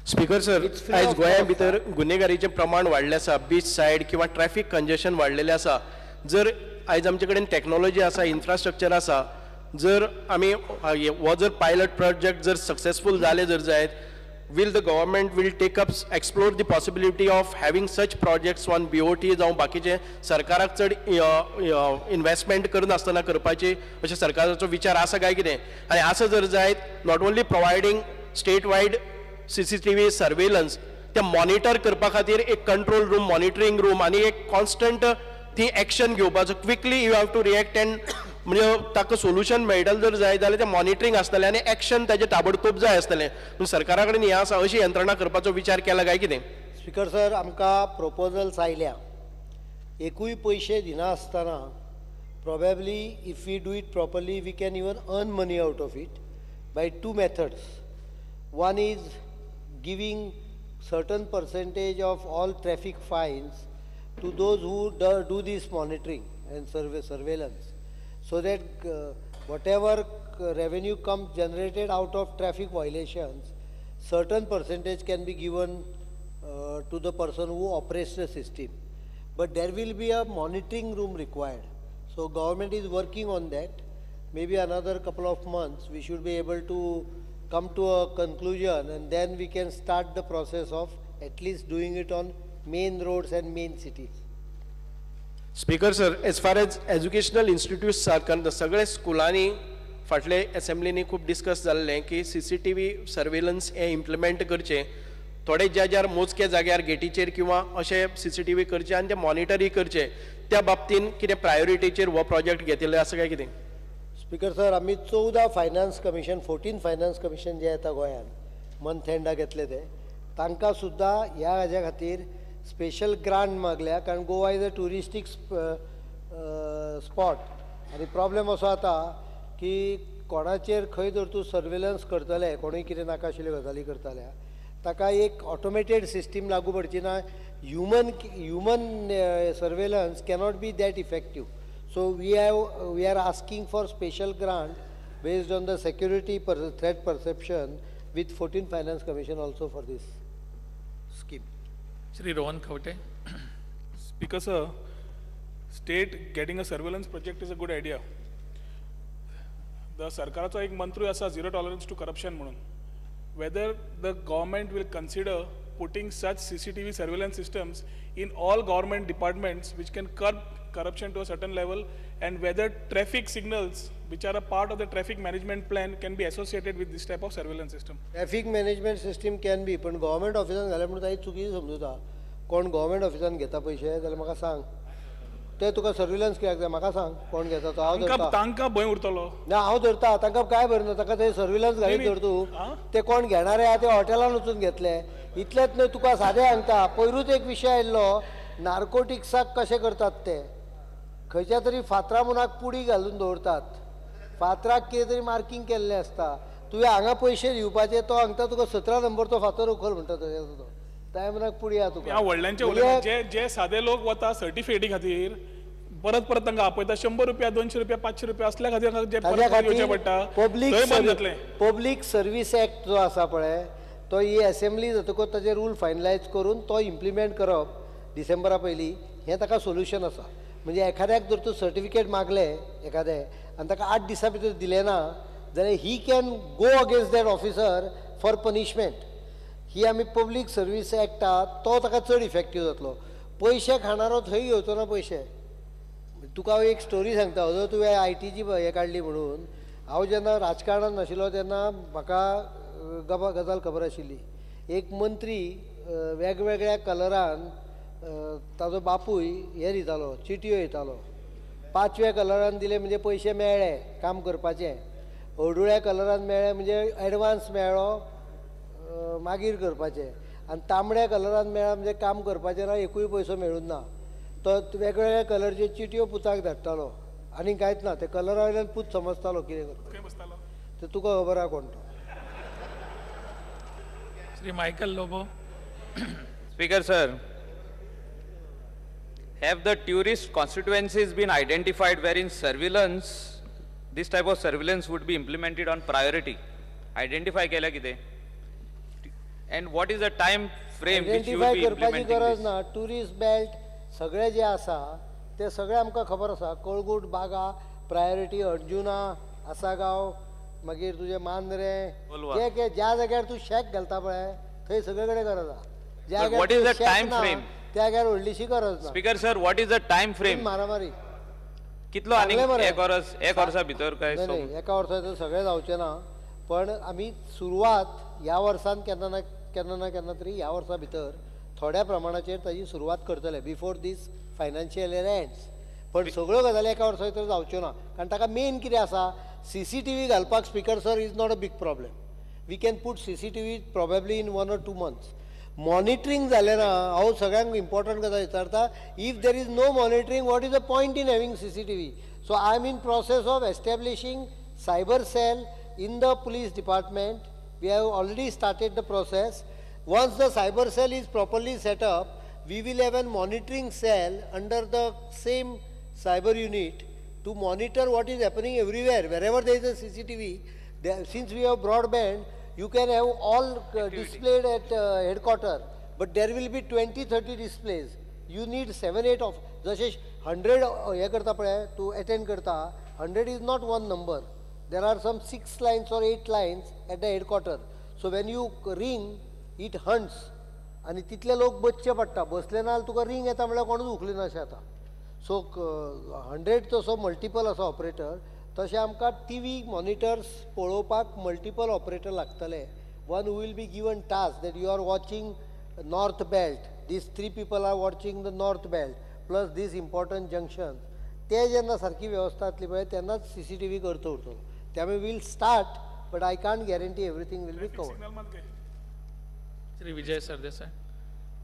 Speaker sir, आयज गोंया भितर गुन्हेगारीचें प्रमाण वाडलें आसा, बीच सायड किंवा ट्रॅफिक कंजेशन वाडलेलें आसा. जर आयज आमचे कडेन टॅक्नोलॉजी आसा, इन्फ्रास्ट्रक्चर आसा, जर आमी हो जर पायलट प्रोजेक्ट जर सक्सेसफूल जाले जर जायत, will the government will take up explore the possibility of having such projects on BOT जावं बाकीचे सरकाराक चड इन्वेस्टमेंट करनासतना करपाची अशें सरकाराचो विचार आसा काय कितें? आनी आसा जर जायत, not only providing state wide CCTV surveillance, ते मॉनिटर करपा खातीर एक कंट्रोल रूम, मॉनिटरींग रूम आनी एक कॉन्स्टंट ती एक्शन घेवपाचो, quickly you have to react and म्हणजे ताका सोल्युशन मेळटलें जर जाय जाल्यार तें मॉनिटरींग आसतलें आनी एक्शन ताजें ताबडतोब जाय आसतलें. पूण सरकारा कडेन हें आसा, अशी यंत्रणा करपाचो विचार केला काय कितें? स्पीकर सर, आमकां प्रोपोजल्स आयल्या, एकूय पयशे दिना आसतना probably if we do it properly we can even earn money out of it by two methods. One is giving certain percentage of all traffic fines to those who do this monitoring and surveillance, so that whatever revenue comes generated out of traffic violations, certain percentage can be given to the person who operates the system. But there will be a monitoring room required. So government is working on that. Maybe another couple of months we should be able to come to a conclusion, and then we can start the process of at least doing it on main roads and main cities. Speaker sir, as far as educational institutes are concerned, सगळे स्कुलांनी फाटले असेंब्लीनी खूब discuss जाल्लें की CCTV surveillance हें implement करचें. थोडे ज्या ज्या मोजक्या जाग्यार गेटीचेर किंवा अशें CCTV करचें आनी ते मॉनिटरूय करचें. त्या बाबतीन कितें प्रायोरिटीचेर हो प्रोजेक्ट घेतिल्लो आसा काय कितें? स्पीकर सर, आमी 14 फायनान्स कमिशन, 14 फायनान्स कमिशन जे येता गोंयान मंथ एंडाक येतले ते, तांकां सुद्दां ह्या हाज्या खातीर स्पेशल ग्रांट मागल्या, कारण Goa is a touristic spot. आनी प्रॉब्लेम असो जाता की कोणाचेर खंय जर तूं सर्वेलन्स करतले, कोणूय कितें नाका आशिल्ल्यो गजाली करतले, ताका एक ऑटोमेटेड सिस्टीम लागू पडची ना. Human surveillance cannot be that effective. So we are asking for special grant based on the security threat perception with 14 Finance Commission also for this scheme. Shri Rohan Khaunte. Speaker sir, state getting a surveillance project is a good idea. The सरकाराचो एक मंत्रूय आसा zero tolerance to corruption म्हणून. Whether the government will consider putting such CCTV surveillance systems in all government departments which can curb corruption to a certain level, and whether traffic signals which are a part of the traffic management plan can be associated with this type of surveillance system. Traffic management system can be, पण government ऑफिसान घालें म्हणून ताजी चुकीची समजुता. कोण government ऑफिसान घेता पयशे जाल्यार म्हाका सांग, ते तुका सर्वेलन्स कित्याक जाय म्हाका सांग, कोण घेता तो. हांव धरता, तांकां भंय उरतलो ना, हांव धरता तांकां काय भर ना, तांकां ते सर्वेलन्स घालीत धर तूं. ते कोण घेणारे आहा ते हॉटेलान वचून घेतले. इतलेंच न्हय, तुका सादें सांगता, पयरूच एक विशय आयिल्लो नार्कोटिक्साक कशें करतात ते, खंयच्या तरी फातरा मुनाक पुडी घालून दवरतात, फातराक कितें तरी मार्कींग केल्लें आसता. तुवें हांगा पयशे दिवपाचे, तो सांगता तुका 17 नंबरचो फातर उखल म्हणटा तो, त्या मुनाक पुडी आहा तुका. व्हडल्यांचे उलयना, जे सादे लोक वता सर्टिफिकेटी खातीर परत परत तांकां आपयता, 100 रुपया, 200 रुपया, 500 रुपया असल्या खातीर जे परत येवचें पडटा. पब्लीक सर्वीस एक्ट जो आसा पळय, तो ही एसेंब्ली जातकच ताजे रूल फायनलायज करून तो इम्प्लिमेंट करप डिसेंबरा पयलीं, हें ताका सोल्युशन आसा. म्हणजे एखाद्याक जर तूं सर्टिफिकेट मागलें एखादें आनी ताका 8 दिसां भितर दिलें ना जाल्यार he can go against that officer for punishment. ही आमी पब्लीक सर्वीस एक्टा तो ताका चड इफेक्टीव जातलो. पयशे खाणारो थंय घेवचो ना पयशे. तुका हांव एक स्टोरी सांगता, जर तुवें आयटीची हें काडली म्हणून, हांव जेन्ना राजकारणान नाशिल्लो तेन्ना म्हाका गजाल खबर आशिल्ली. एक मंत्री वेगवेगळ्या कलरान ताजो बापूय हें दितालो, चिटयो दितालो. 5व्या कलरान दिले म्हणजे पयशे मेळ्ळे काम करपाचें, हळडुळ्या कलरान मेळ्ळे म्हणजे एडवान्स मेळ्ळो मागीर करपाचें, आनी तांबड्या कलरान मेळ्ळा म्हणजे काम करपाचें ना, एकूय पयसो मेळून ना. तो वेगवेगळ्या कलरच्यो चिटयो पुताक धाडटालो आनी कांयच ना, ते कलरा वयल्यान पूत समजतालो कितें करता ते, तुका खबर आहा कोण तो. Shri Michael Lobo. Speaker sir, have the tourist constituencies been identified wherein surveillance, this type of surveillance would be implemented on priority? Identify केल्या कितें? And what is the time frame which you will be identify करपाची implementing गरज this? ना. Tourist belt सगळे जे आसा ते सगळे आमकां खबर आसा. कळंगूट, बागा प्रायोरिटी, अर्जुना, आसागांव, मागीर तुजें मांद्रें, कोलवा. जे ज्या जाग्यार तूं शॅक घालता पळय थंय सगळे कडेन गरज आसा. ज्या But what जाग्यार is the तुजें शॅक time ना frame? त्या जाग्यार व्हडलीशी गरज ना. Speaker sir, what is the time frame? मारामारी कितलो आनी सांगलें मरे. एक वर्सा भितर काय? न्हय न्हय, एका वर्सा तर सगळें जावचें ना, पण आमी सुरवात ह्या वर्सान केन्ना ना केन्ना ना केन्ना तरी ह्या वर्सा भितर थोड्या प्रमाणाचेर ताजी सुरवात करतले before this financial year ends. पण सगळ्यो गजाली एका वर्सा भितर जावच्यो ना, कारण ताका मेन कितें आसा, CCTV घालपाक speaker sir is not a big problem. We can put CCTV probably in 1 or 2 months. Monitoring जालें ना, हांव सगळ्यांक इम्पॉर्टंट गजाल विचारता, if there is no monitoring what is the point in having CCTV? So I am in process of establishing cyber cell in the police department. We have already started the process. Once the cyber cell is properly set up, we will have a monitoring cell under the same cyber unit to monitor what is happening everywhere. Wherever there is a CCTV, there, since we have broadband, you can have all displayed at headquarter, but there will be 20-30 displays. You need 7-8 of, जशे 100 हे करता पळय, तूं attend करता, 100 is not one number. There are some 6 lines or 8 lines at the headquarter. So when you ring, it hunts. आनी तितले लोक बसचे पडटा, बसले ना तुका रिंग येता म्हणल्यार कोणूच उखलिना अशें जाता. सो 100 तसो मल्टिपल आसा ऑपरेटर, तशें आमकां TV monitors पळोवपाक मल्टिपल ऑपरेटर लागतले. One who will be given task that you are watching north belt, these 3 people are watching the north belt plus these important junction. ते जेन्ना सारकी वेवस्था जातली पळय तेन्नाच CCTV अर्थ उरतलो. त्यामुळे we'll start, but I can't guarantee everything will be covered. Shri Vijay Sardesai.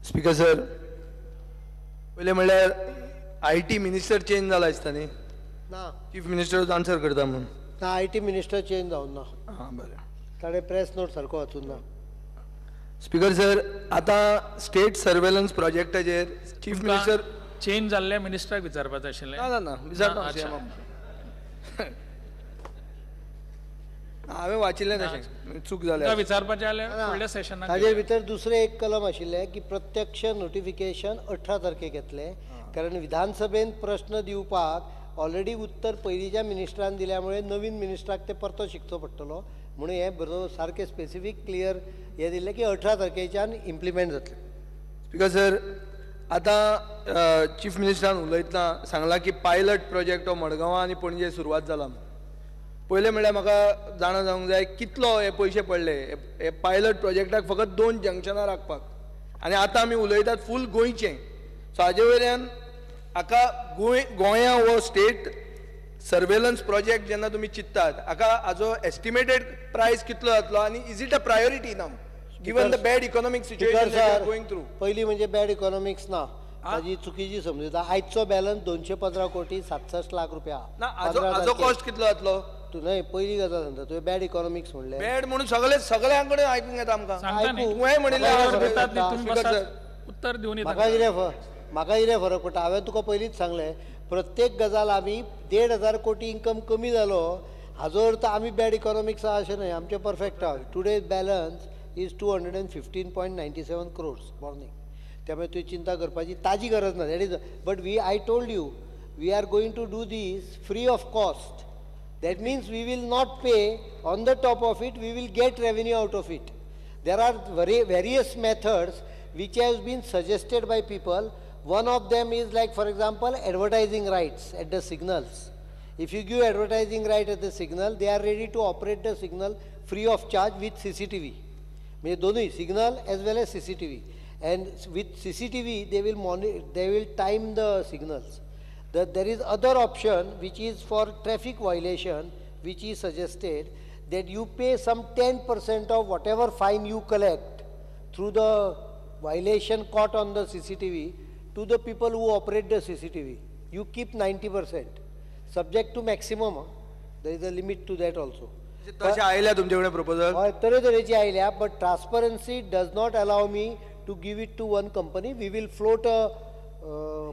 Speaker sir, पयलें म्हणल्यार IT minister change जाला दिसता न्ही? ना. चीफ मिनिस्टर आन्सर करता म्हणून. ना, IT minister change जावन ना. हां बरें. ताणें प्रेस नोट सारको वाचून ना. स्पीकर सर, आतां स्टेट सर्वेलन्स प्रोजेक्टाचेर चीफ मिनिस्टर चेंज जाल्ल्या मिनिस्टराक विचारपाचें आशिल्लें. ना ना ना, विचारता हांवें वाचिल्लें तशें, चूक जाल्या. विचारपाचें जाल्यार फुडल्या सेशनाक. ताजेर भितर दुसरें एक कलम आशिल्लें की प्रत्यक्ष नोटिफिकेशन 18 तारखेक येतलें, कारण विधानसभेन प्रश्न दिवपाक ऑलरेडी उत्तर पयलींच्या मिनिस्टरान दिल्या मुळे नवीन मिनिस्टराक ते परतो शिकचो पडटलो, म्हणून हें बरोबर सारकें स्पेसिफीक क्लियर हें दिल्लें की 18 तारखेच्यान इम्प्लिमेंट जातलें. स्पीकर सर, आतां चीफ मिनिस्टरान उलयतना सांगलां की पायलट प्रोजेक्ट हो मडगांवां आनी पणजे सुरवात जाला. पयलें म्हणल्यार म्हाका जाणा जावंक जाय कितलो हे पयशे पडले हे पायलट प्रोजेक्टाक फकत 2 जंक्शनां राखपाक, आनी आतां आमी उलयतात फूल गोंयचें. सो हाजे वयल्यान हाका गोंया हो स्टेट सर्वेलन्स प्रोजेक्ट जेन्ना तुमी चिंत्तात, हाका हाजो एस्टिमेटेड प्रायस कितलो जातलो आनी is it a priority now given the bad economic situation going through? पयलीं म्हणजे बॅड इकॉनॉमिक्स ना, ताजी चुकीची समजुता. आयचो बॅलन्स 215 कोटी 67 लाख रुपया. ना, हाजो कॉस्ट कितलो जातलो? तूं न्हय, पयली गजाल सांगता तुवें बॅड इकॉनॉमिक्स म्हणलें. बॅड म्हणून सगळे सगळ्यां कडेन आयकूंक येता आमकां. तुवें म्हणिल्लें उत्तर दिवन म्हाका कितें फरक पडटा? हांवें तुका पयलींच सांगलें, प्रत्येक गजाल आमी 1,500 कोटी इन्कम कमी जालो हाजो अर्थ आमी बॅड इकॉनॉमिक्स आहा अशें न्हय, आमचें परफेक्ट आहा. Today's balance is 215.97 crores morning. त्यामुळे तुवें चिंता करपाची ताजी गरज ना. That is, but we I told you we are going to do this free of cost. That means we will not pay on the top of it, we will get revenue out of it. There are various methods which has been suggested by people. One of them is like, for example, advertising rights at the signals. If you give advertising right at the signal, they are ready to operate the signal free of charge with CCTV. म्हणजे दोनूय signal as well as CCTV. And with CCTV, they will time the signals. There is other option which is for traffic violation, which is suggested that you pay some 10% of whatever fine you collect through the violation caught on the CCTV to the people who operate the CCTV. You keep 90%, subject to maximum. There is a limit to that also. तशें आयल्या तुमचे कडेन proposal? हय, तरेतरेची आयल्या, but transparency does not allow me to give it to one company. We will float a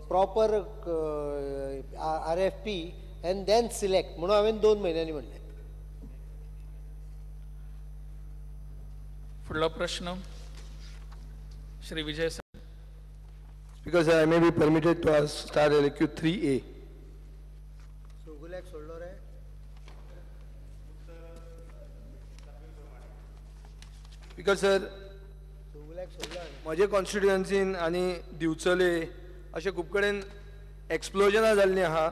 proper RFP and then select. म्हणून हांवें 2 म्हयन्यांनी म्हणलें. फुडलो प्रश्न Shri Vijay sir. Speaker sir, I may be permitted to ask star LAQ 3A. चौगुल्याक सोडलो रे. Speaker sir, म्हजे कॉन्स्टिट्युएन्सीन आनी दिवचले अशे खूब कडेन एक्सप्लोजनां जाल्लीं आहा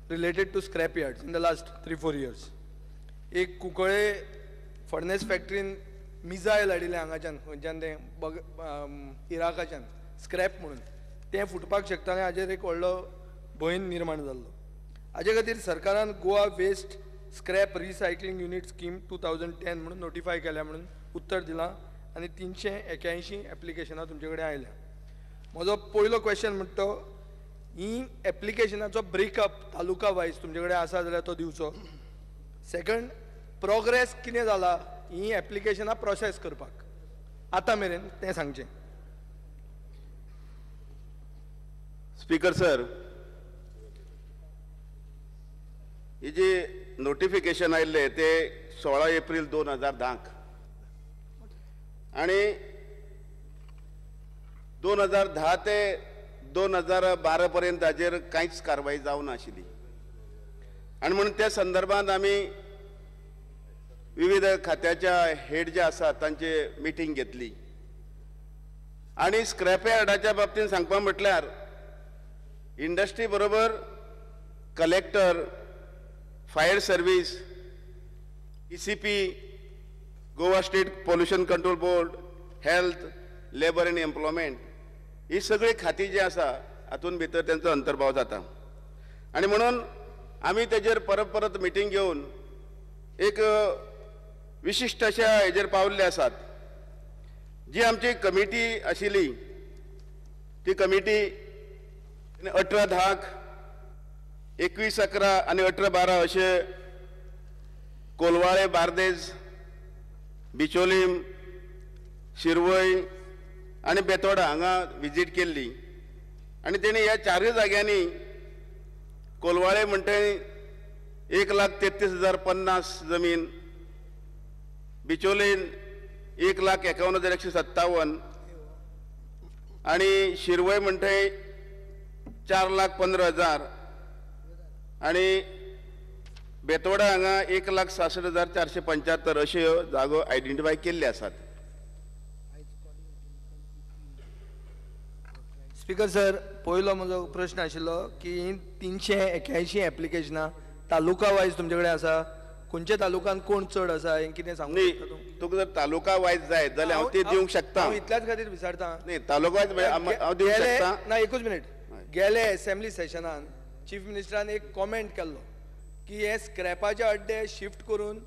related to scrap yards in the last 3-4 years. एक कुंकळे फर्नेस फॅक्टरीन मिसायल हाडिल्लें हांगाच्यान, खंयच्यान तें इराकाच्यान स्क्रॅप म्हणून, तें फुटपाक शकता आनी हाजेर एक व्हडलो भंय निर्माण जाल्लो. हाजे खातीर सरकारान Goa waste scrap recycling unit scheme 2010 म्हणून नोटिफाय केल्या म्हणून उत्तर दिलां आनी 381 एप्लिकेशनां तुमचे कडेन आयल्या. म्हजो पयलो क्वेश्चन म्हणटा तो, ही एप्लिकेशनाचो ब्रेकअप तालुका वायज तुमचे कडेन आसा जाल्यार तो दिवचो. सेकंड, प्रोग्रेस कितें जाला ही एप्लिकेशनां प्रोसेस करपाक आतां मेरेन तें सांगचें. स्पीकर सर, ही जी नोटिफिकेशन आयिल्लें ते 16 एप्रील 2010 आनी 2010 ते 2012 पर्यंत हाजेर कांयच कारवाय जावनाशिल्ली आनी म्हणून त्या संदर्भात आमी विविध खात्याच्या हेड जे आसात तांचे मिटींग घेतली आनी स्क्रॅप यार्डाच्या बाबतींत सांगपा म्हटल्यार इंडस्ट्री बरोबर collector, fire service, ECP, Goa state pollution control board, health, labour and employment ही सगळी खाती जी आसा हातून भितर तेंचो अंतर्भाव जाता आनी म्हणून आमी तेजेर परत परत मिटींग घेवन एक विशिश्ट अशा हेजेर पावल्ले आसात. जी आमची कमिटी आशिल्ली ती कमिटी 18/10, 21/11 आनी 18/12 अशे कोलवाळे, बार्देज, बिचोलीम, शिरवय आनी बेतोडा हांगा विजीट केल्ली आनी तेणी ह्या चारूय जाग्यांनी कोलवाळे म्हणटा 1,33,050 जमीन, बिचोलीन 1,51,157 आनी शिरवय म्हणटा 4,15,000 आनी बेतोडा हांगा 1,66,475 अश्यो ह्यो जागो आयडेंटिफाय केल्ले आसात. स्पीकर सर, पयलो म्हजो प्रश्न आशिल्लो की 381 एप्लिकेशनां तालुका वायज तुमचे कडेन आसा, खंयच्या तालुकान कोण चड आसा हें कितें सांगूंक शकता तूं? तुका जर तालुका वायज जाय जाल्यार हांव ती दिवंक शकता. हांव इतल्याच खातीर विचारता. न्ही, तालुका वायज हांव दिवंक शकता. ना, एकूच मिनीट. गेले एसेंब्ली सेशनान चीफ मिनिस्टरान एक कॉमेंट केल्लो की हे स्क्रॅपाचे अड्डे शिफ्ट करून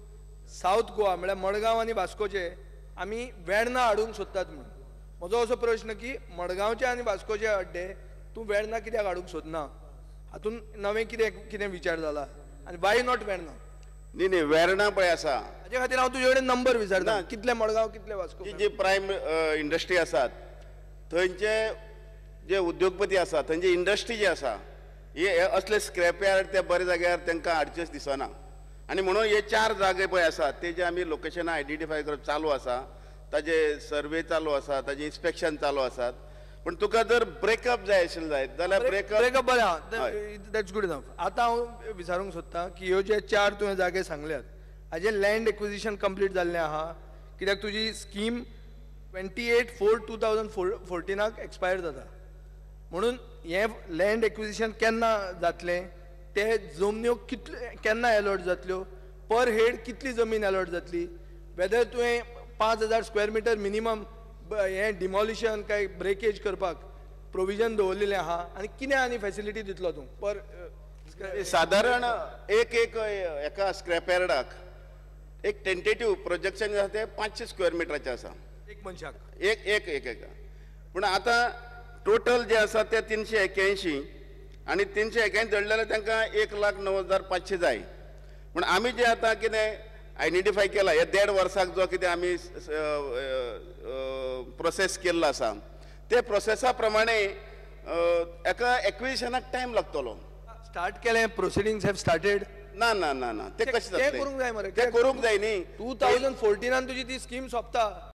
सावथ गोवा म्हळ्यार मडगांव आनी वास्कोचे आमी वेर्णा हाडूंक सोदतात म्हणून. म्हजो असो प्रश्न की मडगांवचे आनी वास्कोचे अड्डे तूं वेर्णा कित्याक हाडूंक सोदना? हातूंत नवें कितें कितें विचार जाला आनी why not Verna? न्ही न्ही, वेर्णा पळय आसा हाजे खातीर हांव तुजे कडेन नंबर विचारता, कितले मडगांव कितले वास्को. जी प्रायम इंडस्ट्री आसात थंयचे जे उद्योगपती आसा, थंयची इंडस्ट्री जी आसा, हे असले स्क्रॅप यार्ड त्या बऱ्या जाग्यार तांकां हाडचेच दिसना आनी म्हणून हे 4 जागे पळय आसात तेजे आमी लोकेशनां आयडेंटिफाय करप चालू आसा, ताजे सर्वे चालू आसा, ताजे इन्स्पेक्शन चालू आसात. पूण तुका जर ब्रेकअप जाय आशिल्लें जायत जाल्यार ब्रेकअप बरें आहा, that's good enough. आतां हांव विचारूंक सोदता की ह्यो जे 4 तुवें जागे सांगल्यात हाजें लँड एक्विजिशन कंप्लीट जाल्लें आहा? कित्याक तुजी स्कीम 28/4/2014 एक्सपायर जाता, म्हणून हें लँड एक्विजिशन केन्ना जातलें, ते जमन्यो कितले केन्ना एलॉट जातल्यो, पर हेड कितली जमीन एलॉट जातली, वेदर तुवें 5,000 स्क्वेअर मिटर मिनिमम हें डिमॉलिशन काय ब्रेकेज करपाक प्रोविजन दवरलेलें आहा आनी कितें आनी फेसिलिटी दितलो तूं पर सादारण एक एक एका स्क्रॅप यार्डाक एक टेंटेटीव प्रोजेक्शन आसा तें 500 स्क्वेअर मिटराचें आसा एक मनशाक एक एक एक एका. पूण आतां टोटल जे आसा ते 381 आनी 381 धरले जाल्यार तांकां 1,09,500 जाय. पूण आमी जे आतां कितें आयडेंटिफाय केला हे 1.5 वर्साक जो कितें आमी प्रोसेस केल्लो आसा ते प्रोसेसा प्रमाणे एका एक्विजिशनाक टायम लागतलो. स्टार्ट केलें, प्रोसिडींग्स have started? ना ना ना ना, ते कशें जातलें? ते करूंक जाय मरे, ते करूंक जाय न्ही. 2014 तुजी ती स्कीम सोंपता.